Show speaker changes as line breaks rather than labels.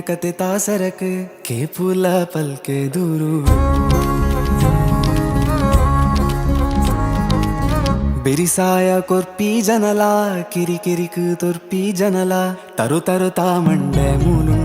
ಕತೆ ತಾಸರಕ್ ಕೇಪುಲ ಪಲ್ಕೆ ದೂರು ಬಿರಿಸಾಯ ಕೊರ್ಪಿ ಜನಲ ಕಿರಿ ಕಿರಿಕ್ ತೊರ್ಪಿ ಜನಲ ತರು ತರು ತಾ ಮಂಡೆ ಮೂಲುಂಡು.